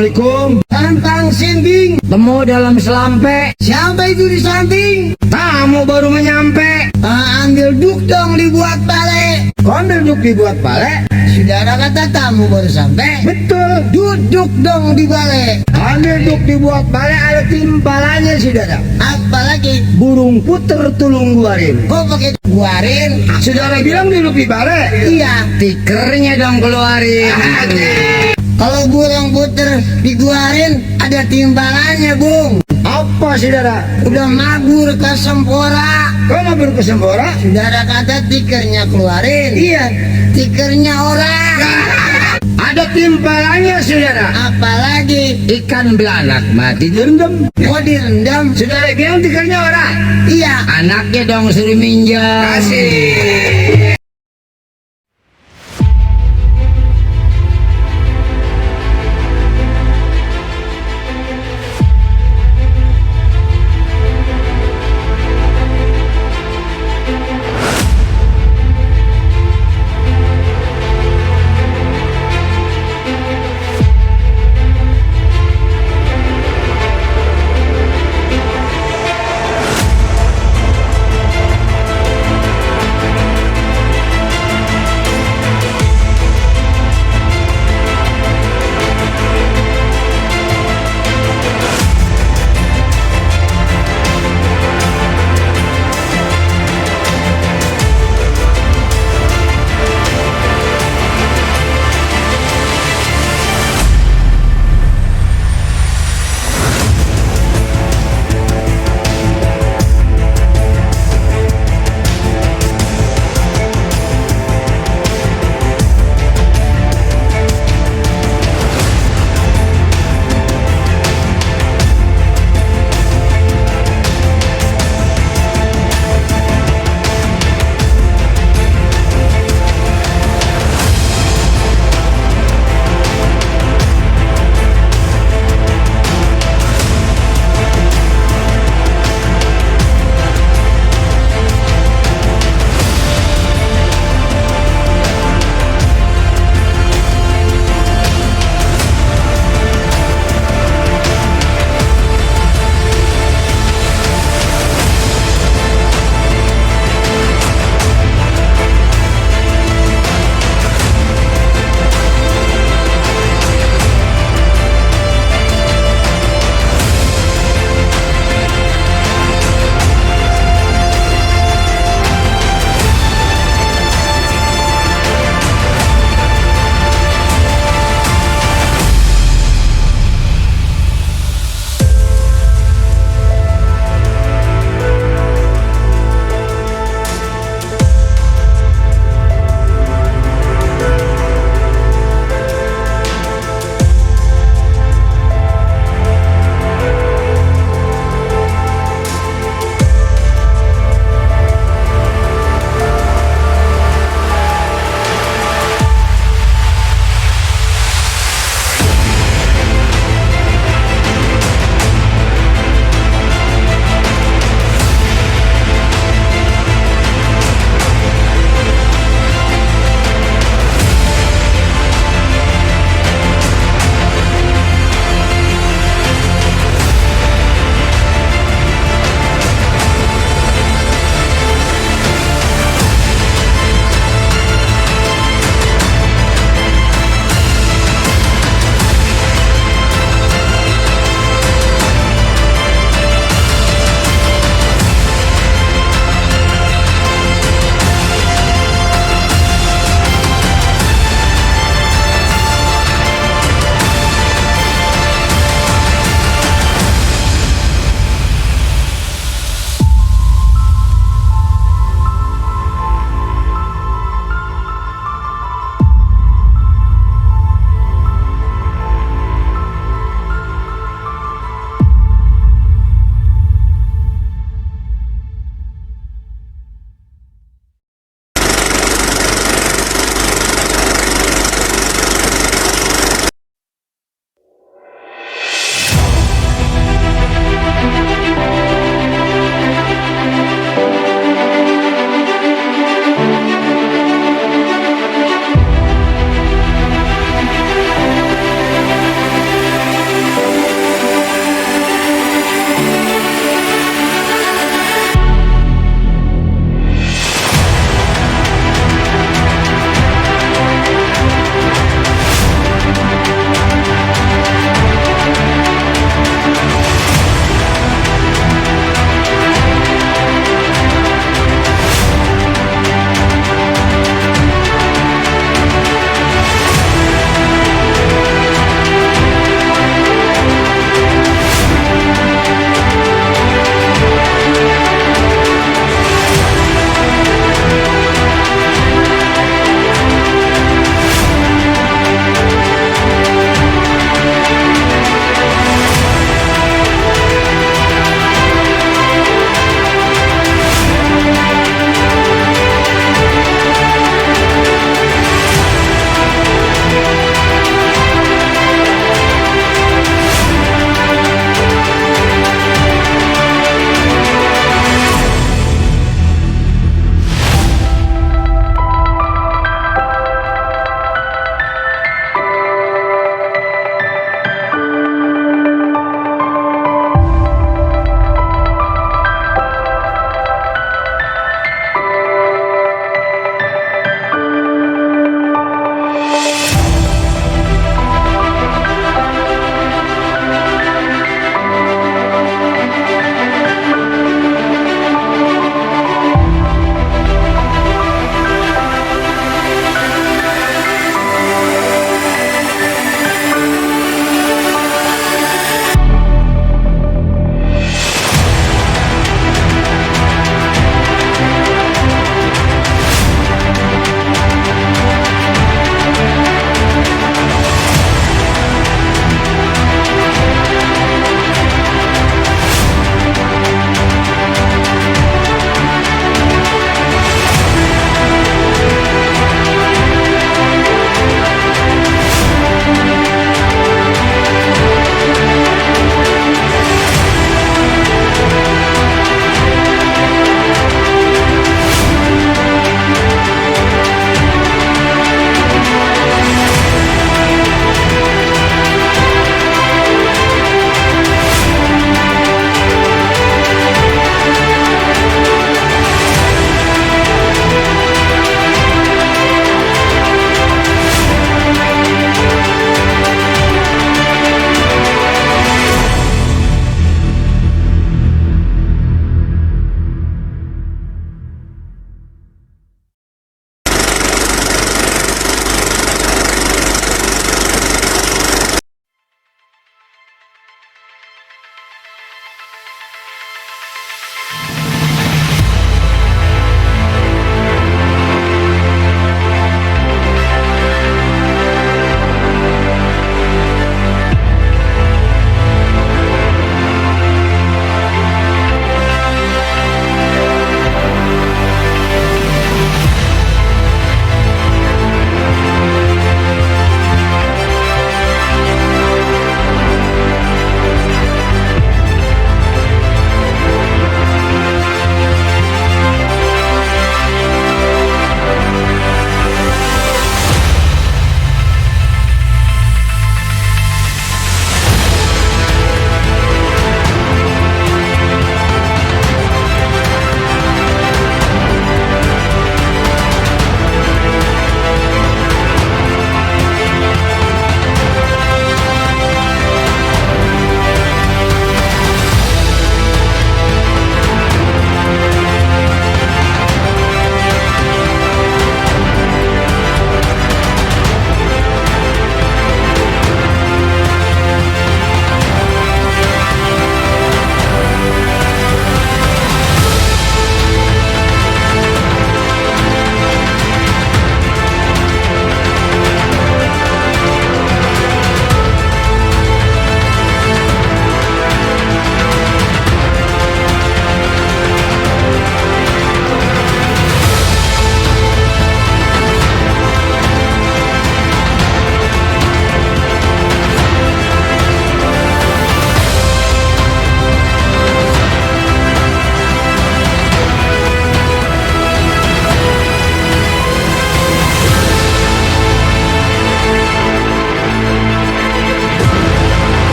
Assalamualaikum. Tantang sinding, Temu dalam selampe. siapa itu di samping? Tamu baru menyampe. Ambil duk dong dibuat balik. Kau ambil duk dibuat balik? Saudara kata tamu baru sampai. Betul. Duduk dong di balik. Ambil duk dibuat balik, ada timpalannya saudara. Apalagi Burung puter tulung guarin. kok pakai guarin? Saudara bilang duduk di balik. Iya. Tikernya dong keluarin. Kalau burung puter diguarin ada timbalannya, Bung. Apa saudara? Udah mabur ke Sempora. Kau mau berkesembora? Saudara kata tikernya keluarin. Iya. Tikernya orang. Ada timpalannya saudara. Apalagi Ikan belanak mati direndam. mau direndam. Saudara bilang tikernya orang. Iya. Anaknya dong suruh minjam. Kasih.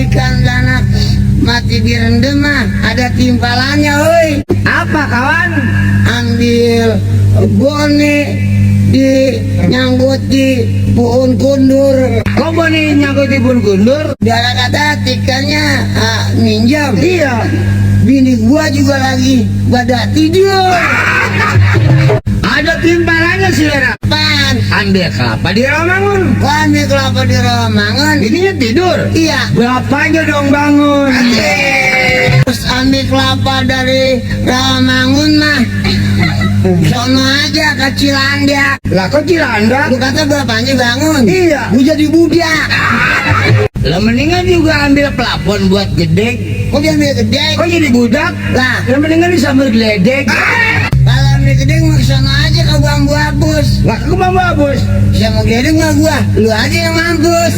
ikan danak mati direndam mah ada timbalannya, oi. Apa kawan? Ambil bone di nyangkut di pohon kundur. Kok boni nyangkut di bun kundur? Dia kata tikernya minjam. Iya. Bini gua juga lagi pada tidur. Ada timbalannya saudara. Pan, Ambil kelapa di Rawamangun. gua ambil kelapa di Rawamangun. Ininya tidur. Iya. Bapaknya dong bangun. Terus ambil kelapa dari Rawamangun mah. Sono aja ke Cilandak. Lah kok Cilanda? Lu kata bapaknya bangun. Iya. Gua jadi budak. Lah mendingan juga ambil plafon buat gedek. Kok dia ambil gede? Kok jadi budak? Lah, Lah mendingan disambil geledek. kalau ambil gede mau sono aja ke bambu hapus. Lah kok mau babus? Saya mau gede mah gua. Lu aja yang mampus.